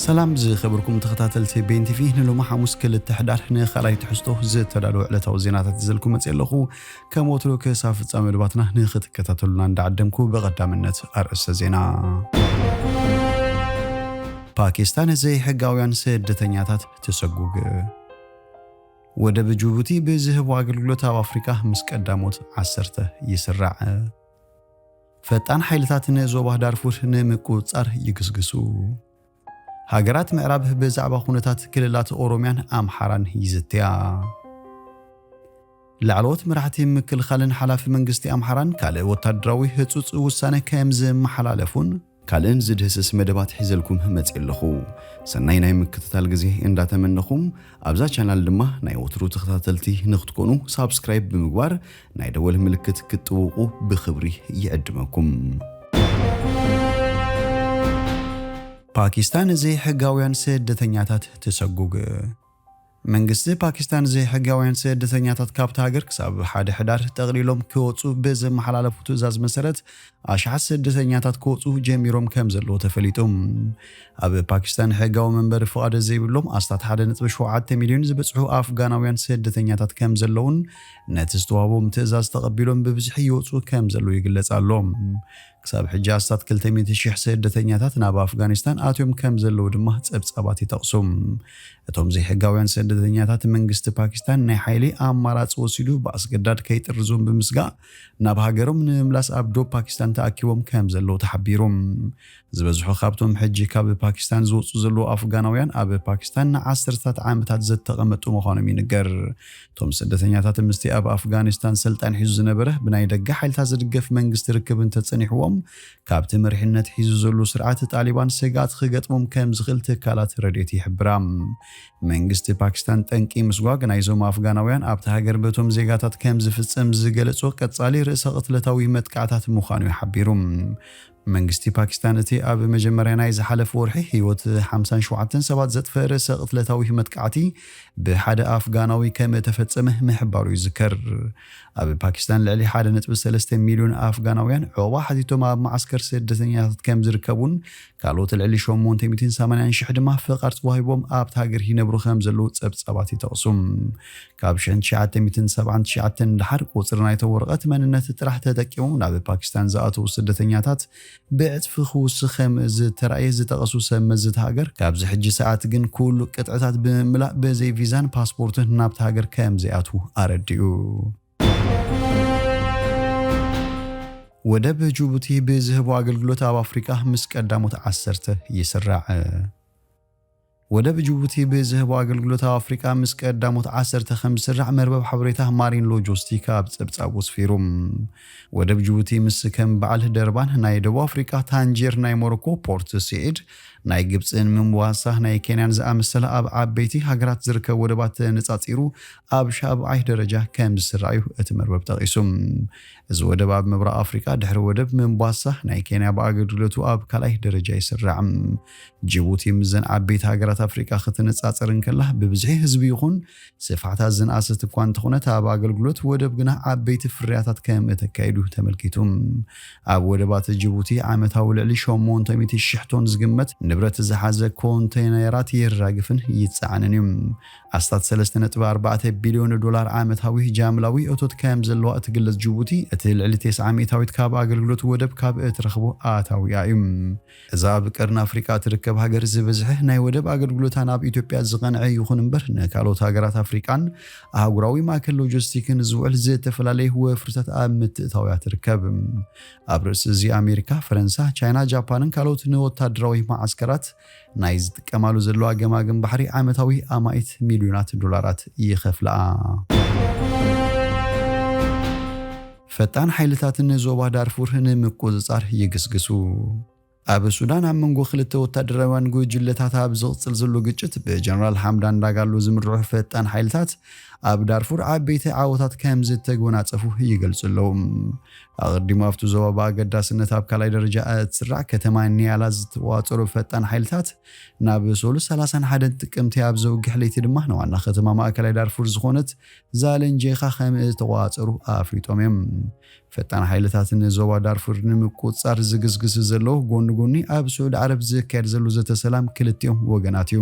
ሰላም ዝኸበርኩም ተኸታተልቲ ቤን ቲቪ፣ ንሎሚ ሓሙስ ክልተ ሕዳር ንኻልኣይ ትሕዝቶ ዝተዳለወ ዕለታዊ ዜናታት ይዘልኩም መፅእ ኣለኹ። ከም ወትሩ ክሳብ ፍጻመ መደባትና ንኽትከታተሉና እንዳዓደምኩ፣ ብቐዳምነት ኣርእስተ ዜና። ፓኪስታን ዘይሕጋውያን ስደተኛታት ትሰጉግ። ወደብ ጅቡቲ ብዝህቦ ኣገልግሎት ኣብ ኣፍሪካ ምስ ቀዳሞት ዓሰርተ ይስራዕ። ፈጣን ሓይልታት ንዞባ ዳርፉር ንምቁጽጻር ይግስግሱ። ሃገራት ምዕራብ ብዛዕባ ኩነታት ክልላት ኦሮምያን ኣምሓራን ይዝትያ። ላዕለዎት መራሕቲ ምክልኻልን ሓላፊ መንግስቲ ኣምሓራን ካልእ ወታደራዊ ህጹጽ ውሳነ ከም ዝመሓላለፉን ካልእን ዝድህስስ መደባት ሒዘልኩም መጽእ ኣለኹ። ሰናይ ናይ ምክትታል ግዜ እንዳተመነኹም፣ ኣብዛ ቻናል ድማ ናይ ወትሩ ተኸታተልቲ ንክትኮኑ ሳብስክራይብ ብምግባር ናይ ደወል ምልክት ክትጥውቁ ብኽብሪ ይዕድመኩም። ፓኪስታን ዘይሕጋውያን ስደተኛታት ትሰጉግ። መንግስቲ ፓኪስታን ዘይሕጋውያን ስደተኛታት ካብታ ሃገር ክሳብ ሓደ ሕዳር ጠቕሊሎም ክወፁ ብዘመሓላለፉ ትእዛዝ መሰረት ኣሽሓት ስደተኛታት ክወፁ ጀሚሮም ከም ዘለዉ ተፈሊጡ። ኣብ ፓኪስታን ሕጋዊ መንበሪ ፍቓድ ዘይብሎም ኣስታት ሓደ ነጥቢ ሸውዓተ ሚልዮን ዝበፅሑ ኣፍጋናውያን ስደተኛታት ከም ዘለውን ነቲ ዝተዋህቦም ትእዛዝ ተቐቢሎም ብብዝሒ ይወፁ ከም ዘለዉ ይግለጽ ኣሎ። ክሳብ ሕጂ ኣስታት ክልተ ሚእቲ ሺሕ ስደተኛታት ናብ ኣፍጋኒስታን ኣትዮም ከም ዘለዉ ድማ ጸብጻባት ይጠቕሱ። እቶም ዘይሕጋውያን ስደተኛታት መንግስቲ ፓኪስታን ናይ ሓይሊ ኣማራጺ ወሲዱ ብኣስገዳድ ከይጥርዞም ብምስጋእ ናብ ሃገሮም ንምምላስ ኣብ ዶብ ፓኪስታን ተኣኪቦም ከም ዘለዉ ተሓቢሩ። ዝበዝሑ ካብቶም ሕጂ ካብ ፓኪስታን ዝወጹ ዘለዉ ኣፍጋናውያን ኣብ ፓኪስታን ንዓሰርታት ዓመታት ዘተቐመጡ ምዃኖም ይንገር። እቶም ስደተኛታት ምስቲ ኣብ ኣፍጋኒስታን ስልጣን ሒዙ ዝነበረ ብናይ ደገ ሓይልታት ዝድገፍ መንግስቲ ርክብ እንተጸኒሕዎም፣ ካብቲ መሪሕነት ሒዙ ዘሎ ስርዓት ጣሊባን ስግኣት ክገጥሞም ከም ዝኽእል ትካላት ረድኤት ይሕብራ። መንግስቲ ፓኪስታን ጠንቂ ምስጓግ ናይዞም ኣፍጋናውያን ኣብቲ ሃገር በቶም ዜጋታት ከም ዝፍጸም ዝገለጾ ቀጻሊ ርእሰ ቅትለታዊ መጥቃዕታት ምዃኑ እዩ ሓቢሩ። መንግስቲ ፓኪስታን እቲ ኣብ መጀመርያ ናይ ዝሓለፈ ወርሒ ህይወት ሓምሳን ሸውዓተን ሰባት ዘጥፈ ርእሰ ቅትለታዊ መጥቃዕቲ ብሓደ ኣፍጋናዊ ከም እተፈጸመ ምሕባሩ ይዝከር። ኣብ ፓኪስታን ልዕሊ ሓደ ነጥቢ ሰለስተ ሚልዮን ኣፍጋናውያን ዑቕባ ሓቲቶም ኣብ መዓስከር ስደተኛታት ከም ዝርከቡን ካልኦት ልዕሊ ሸሞንተ ሚእትን ሰማንያን ሽሕ ድማ ፍቓድ ተዋሂቦም ኣብቲ ሃገር ይነብሩ ከም ዘለዉ ጸብጻባት ይጠቕሱ። ካብ ሽሕን ትሽዓተ ሚእትን ሰብዓን ትሽዓተን ንደሓር ቁጽሪ ናይቶም ወረቐት መንነት ጥራሕ ተጠቂሞም ናብ ፓኪስታን ዝኣተዉ ስደተኛታት ብዕጽፊ ክውስኽ ከም ዝተራእየ ዝጠቐሱ ሰብ መዚ እታ ሃገር፣ ካብዚ ሕጂ ሰዓት ግን ኩሉ ቅጥዕታት ብምምላእ ብዘይ ቪዛን ፓስፖርትን ናብታ ሃገር ከም ዘይኣትዉ ኣረዲኡ። ወደብ ጅቡቲ ብዝህቦ ኣገልግሎት ኣብ ኣፍሪቃ ምስ ቀዳሞት ዓሰርተ ይስራዕ። ወደብ ጅቡቲ ብዝህቦ ኣገልግሎት ኣብ ኣፍሪቃ ምስ ቀዳሞት ዓሰርተ ከም ዝስራዕ መርበብ ሓበሬታ ማሪን ሎጂስቲክ ኣብ ጸብጻቡ ኣስፊሩ። ወደብ ጅቡቲ ምስ ከም በዓል ደርባን ናይ ደቡብ ኣፍሪቃ፣ ታንጀር ናይ ሞሮኮ፣ ፖርት ስዒድ ናይ ግብጽን ምምዋሳ ናይ ኬንያን ዝኣመሰለ ኣብ ዓበይቲ ሃገራት ዝርከብ ወደባት ተነጻጺሩ ኣብ ሻብዓይ ደረጃ ከም ዝስራዕ እዩ እቲ መርበብ ጠቒሱ። እዚ ወደብ ኣብ ምብራቕ ኣፍሪቃ ድሕሪ ወደብ ምምባሳ ናይ ኬንያ ብኣገልግሎቱ ኣብ ካልኣይ ደረጃ ይስራዕ። ጅቡቲ ምስዘን ዓበይቲ ሃገራት ኣፍሪቃ ክትነጻጸር እንከላ ብብዝሒ ህዝቢ ይኹን ስፍሓታ ዝነኣሰት እኳ እንተኾነት ኣብ ኣገልግሎት ወደብ ግና ዓበይቲ ፍርያታት ከም እተካይዱ ተመልኪቱ። ኣብ ወደባት ጅቡቲ ዓመታዊ ልዕሊ ሸሞንተ ሚእቲ ሽሕ ቶን ዝግመት ንብረት ዝሓዘ ኮንተይነራት የራግፍን ይጸዓንን እዩ። ኣስታት ሰለስተ ነጥቢ ኣርባዕተ ቢልዮን ዶላር ዓመታዊ ጃምላዊ እቶት ከም ዘለዋ እትግለጽ ጅቡቲ፣ እቲ ልዕሊ ተስዓ ሚእታዊት ካብ ኣገልግሎት ወደብ ካብ እትረኽቦ ኣታዊኣ እዩ። እዛ ኣብ ቀርኒ ኣፍሪቃ እትርከብ ሃገር ዝበዝሐ ናይ ወደብ ኣገልግሎታ ናብ ኢትዮጵያ ዝቐንዐ ይኹን እምበር፣ ንካልኦት ሃገራት ኣፍሪቃን ኣህጉራዊ ማእከል ሎጂስቲክን ዝውዕል ዝተፈላለየ ወፍርታት ኣብ ምትእታውያ ትርከብ። ኣብ ርእሲ እዚ ኣሜሪካ፣ ፈረንሳ፣ ቻይና፣ ጃፓንን ካልኦት ንወታደራዊ መዓስከራት ናይ ዝጥቀማሉ ዘለዋ ገማግም ባሕሪ ዓመታዊ ኣማኢት ሚልዮናት ዶላራት ይኸፍልኣ። ፈጣን ሓይልታት ንዞባ ዳርፉር ንምቁጽጻር ይግስግሱ። ኣብ ሱዳን ኣብ መንጎ ክልተ ወታደራውያን ጉጅለታት ኣብ ዝቕጽል ዘሎ ግጭት ብጀነራል ሓምዳን ዳጋሎ ዝምርሑ ፈጣን ሓይልታት ኣብ ዳርፉር ዓበይቲ ዓወታት ከም ዝተጎናጸፉ ይገልጹ ኣለዉ። ኣቐዲሙ ኣብቲ ዞባ ብኣገዳስነት ኣብ ካልኣይ ደረጃ እትስራዕ ከተማ ኒያላ ዝተዋፀሩ ፈጣን ሓይልታት ናብ ሰሉስ ሰላሳን ሓደን ጥቅምቲ ኣብ ዘውግሕ ለይቲ ድማ ንዋና ከተማ ማእከላይ ዳርፉር ዝኾነት ዛለንጄኻ ከም ዝተዋፀሩ ኣፍሊጦም እዮም። ፈጣን ሓይልታት ንዞባ ዳርፉር ንምቁፅፃር ዝግስግስ ዘሎ ጎኒ ጎኒ ኣብ ስዑድ ዓረብ ዝካየድ ዘሎ ዘተ ሰላም ክልቲኦም ወገናት እዩ።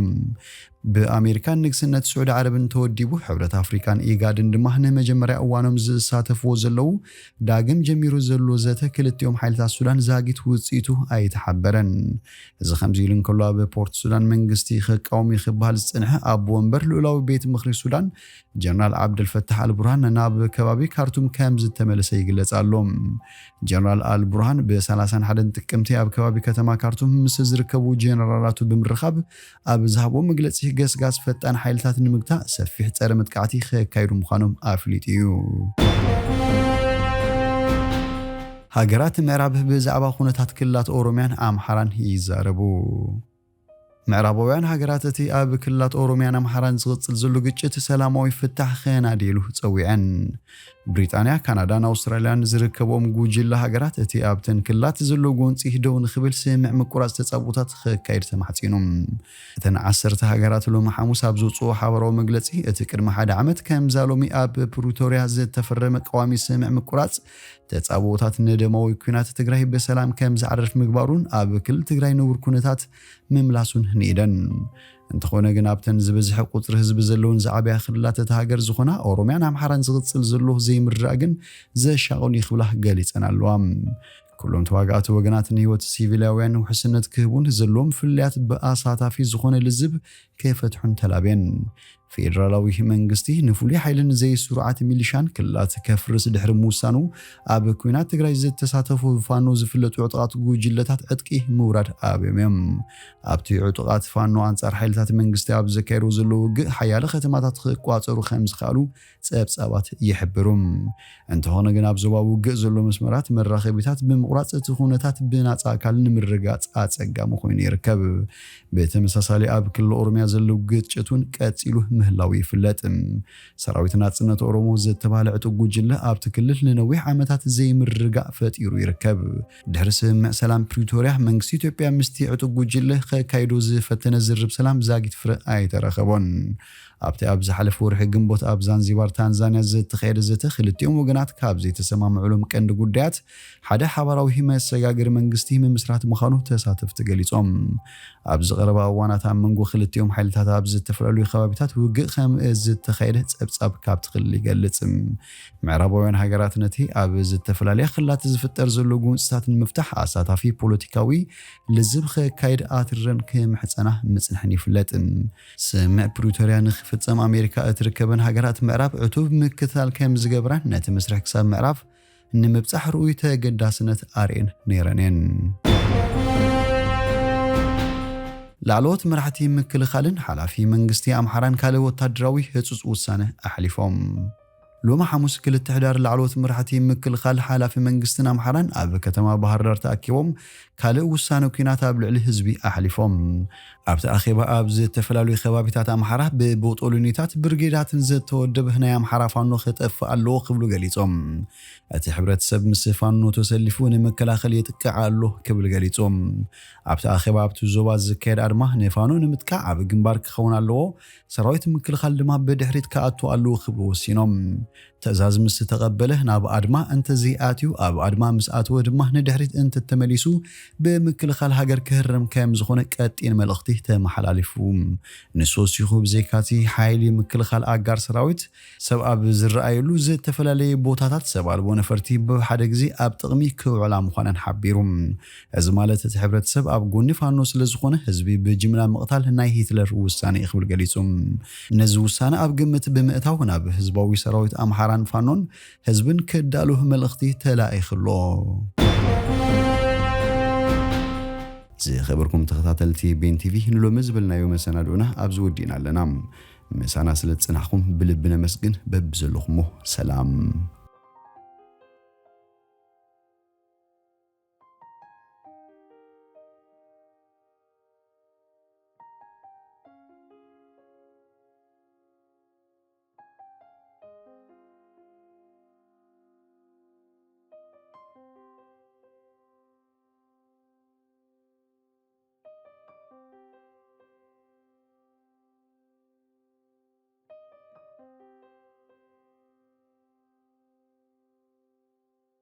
ብኣሜሪካን ንግስነት ስዑድ ዓረብን ተወዲቡ ሕብረት ኣፍሪካን ኢጋድን ድማ ንመጀመርያ እዋኖም ዝሳተፍዎ ዘለዉ ዳግም ጀሚሩ ዘሎ ዘተ ክልቲኦም ሓይልታት ሱዳን ዛጊት ውፅኢቱ ኣይተሓበረን። እዚ ከምዚ ኢሉ እንከሎ ኣብ ፖርት ሱዳን መንግስቲ ክቃወም እዩ ክበሃል ዝፅንሐ ኣቦ ወንበር ልኡላዊ ቤት ምኽሪ ሱዳን ጀነራል ዓብደልፈታሕ ኣልቡርሃን ናብ ከባቢ ካርቱም ከም ዝተመለሰ ይግለጽ ኣሎ። ጀነራል ኣልቡርሃን ብ31 ጥቅምቲ ኣብ ከባቢ ከተማ ካርቱም ምስ ዝርከቡ ጀነራላቱ ብምርኻብ ኣብ ዝሃቦ መግለጺ ገስጋስ ፈጣን ሓይልታት ንምግታእ ሰፊሕ ጸረ መጥቃዕቲ ከካይዱ ምዃኖም ኣፍሊጡ እዩ። ሃገራት ምዕራብ ብዛዕባ ኩነታት ክልላት ኦሮሚያን ኣምሓራን ይዛረቡ። ምዕራባውያን ሃገራት እቲ ኣብ ክልላት ኦሮሚያን ኣምሓራን ዝቕጽል ዘሎ ግጭት ሰላማዊ ፍታሕ ከናድየሉ ጸዊዐን። ብሪጣንያ፣ ካናዳን ኣውስትራልያን ዝርከብኦም ጉጅለ ሃገራት እቲ ኣብተን ክልላት ዘሎ ጎንጺ ደው ንኽብል ስምምዕ ምቁራጽ ተጻብኦታት ክካየድ ተማሕጺኑ። እተን ዓሰርተ ሃገራት ሎሚ ሓሙስ ኣብ ዘውጽኦ ሓበራዊ መግለጺ እቲ ቅድሚ ሓደ ዓመት ከምዛ ሎሚ ኣብ ፕሪቶርያ ዝተፈረመ ቀዋሚ ስምምዕ ምቁራጽ ተጻብኦታት ንደማዊ ኲናት ትግራይ ብሰላም ከም ዝዓርፍ ምግባሩን ኣብ ክልል ትግራይ ንቡር ኩነታት ምምላሱን ንኢደን። እንተኾነ ግን ኣብተን ዝበዝሐ ቁጽሪ ህዝቢ ዘለውን ዝዓበያ ክልላት እታ ሃገር ዝኾና ኦሮሚያን ኣምሓራን ዝቕጽል ዘሎ ዘይምርዳእ ግን ዘሻቕሉ እዩ ክብላ ገሊጸን ኣለዋ። ኩሎም ተዋጋእቲ ወገናት ንህይወት ሲቪላውያን ውሕስነት ክህቡን ዘለዎም ፍልልያት ብኣሳታፊ ዝኾነ ልዝብ ክፈትሑን ተላብየን። ፌደራላዊ መንግስቲ ንፍሉይ ሓይልን ዘይስሩዓት ሚሊሻን ክልላት ከፍርስ ድሕሪ ምውሳኑ ኣብ ኲናት ትግራይ ዝተሳተፉ ብፋኖ ዝፍለጡ ዕጡቓት ጉጅለታት ዕጥቂ ምውራድ ኣብዮም እዮም። ኣብቲ ዕጡቓት ፋኖ ኣንጻር ሓይልታት መንግስቲ ኣብ ዘካየድዎ ዘለዉ ውግእ ሓያለ ከተማታት ክቋጸሩ ከም ዝኸኣሉ ጸብጻባት ይሕብሩ። እንተኾነ ግን ኣብ ዞባ ውግእ ዘሎ መስመራት መራኸቢታት ብምቑራጽ እቲ ኩነታት ብናጻ ኣካል ንምርግጋጽ ኣጸጋሚ ኮይኑ ይርከብ። ብተመሳሳሊ ኣብ ክልል ኦሮሚያ ዘሎ ግጭት እውን ቀጺሉ ምህላው ይፍለጥ። ሰራዊት ናጽነት ኦሮሞ ዝተባህለ ዕጡቅ ጉጅለ ኣብቲ ክልል ንነዊሕ ዓመታት ዘይምርግጋእ ፈጢሩ ይርከብ። ድሕሪ ስምምዕ ሰላም ፕሪቶርያ መንግስቲ ኢትዮጵያ ምስቲ ዕጡቅ ጉጅለ ከካይዶ ዝፈተነ ዝርብ ሰላም ዛጊት ፍረ ኣይተረኸቦን። ኣብቲ ኣብ ዝሓለፈ ወርሒ ግንቦት ኣብ ዛንዚባር ታንዛንያ ዝተኻየደ ዘተ ክልቲኦም ወገናት ካብ ዘይተሰማምዕሎም ቀንዲ ጉዳያት ሓደ ሓባራዊ መሰጋገሪ መንግስቲ ምምስራት ምዃኑ ተሳተፍቲ ገሊጾም። ኣብዚ ቀረባ እዋናት ኣብ መንጎ ክልቲኦም ሓይልታት ኣብ ዝተፈላለዩ ከባቢታት ውግእ ከም ዝተኻየደ ጸብጻብ ካብቲ ክልል ይገልጽ። ምዕራባውያን ሃገራት ነቲ ኣብ ዝተፈላለያ ክልላት ዝፍጠር ዘሎ ጉንጽታት ንምፍታሕ ኣሳታፊ ፖለቲካዊ ልዝብ ከካይድ ኣትረን ክምሕጸና ምጽንሐን ይፍለጥ። ስምምዕ ፕሪቶርያ ንክፍጸም ኣሜሪካ እትርከበን ሃገራት ምዕራብ ዕቱብ ምክትታል ከም ዝገብራን ነቲ መስርሕ ክሳብ ምዕራብ ንምብጻሕ ርኡይ ተገዳስነት ኣርእየን ነይረን እየን። ላዕለዎት መራሕቲ ምክልኻልን ሓላፊ መንግስቲ ኣምሓራን ካልእ ወታደራዊ ህጹጽ ውሳነ ኣሕሊፎም። ሎሚ ሓሙስ ክልተ ሕዳር ላዕለዎት መራሕቲ ምክልኻል ሓላፊ መንግስትን ኣምሓራን ኣብ ከተማ ባህር ዳር ተኣኪቦም ካልእ ውሳነ ኲናት ኣብ ልዕሊ ህዝቢ ኣሕሊፎም። ኣብቲ ኣኼባ ኣብ ዝተፈላለዩ ከባቢታት ኣምሓራ ብቦጦሎኒታት ብርጌዳትን ዝተወደበ ናይ ኣምሓራ ፋኖ ክጠፍእ ኣለዎ ክብሉ ገሊጾም። እቲ ሕብረተሰብ ምስ ፋኖ ተሰሊፉ ንምክላኸል የጥቅዕ ኣሎ ክብል ገሊጾም። ኣብቲ ኣኼባ ኣብቲ ዞባ ዝካየድ ኣድማ ንፋኖ ንምጥቃዕ ኣብ ግንባር ክኸውን ኣለዎ፣ ሰራዊት ምክልኻል ድማ ብድሕሪት ክኣቱ ኣለዎ ክብሉ ወሲኖም። ትእዛዝ ምስ ተቐበለ ናብ ኣድማ እንተዘይኣትዩ፣ ኣብ ኣድማ ምስ ኣተወ ድማ ንድሕሪት እንትተመሊሱ ብምክልኻል ሃገር ክህረም ከም ዝኾነ ቀጢን መልእኽቲ ተመሓላሊፉ። ንሱ ወሲኹ ብዘይካቲ ሓይሊ ምክልኻል ኣጋር ሰራዊት ሰብ ኣብ ዝረኣየሉ ዝተፈላለየ ቦታታት ሰብ ኣልቦ ነፈርቲ ብሓደ ግዜ ኣብ ጥቕሚ ክውዕላ ምዃነን ሓቢሩ። እዚ ማለት እቲ ሕብረተሰብ ኣብ ጎኒ ፋኖ ስለ ዝኾነ ህዝቢ ብጅምላ ምቕታል ናይ ሂትለር ውሳነ እዩ ክብል ገሊጹ። ነዚ ውሳነ ኣብ ግምት ብምእታው ናብ ህዝባዊ ሰራዊት ኣምሓራን ፋኖን ህዝብን ክዳሉ መልእኽቲ ተላኢኹ ኣሎ። ዝኸበርኩም ተኸታተልቲ ቤን ቲቪ ንሎሚ ዝበልናዮ መሰናድኡና ኣብዚ ወዲእና ኣለና። ምሳና ስለ ዝጽናሕኩም ብልቢ ነመስግን። በብዘለኹሞ ሰላም።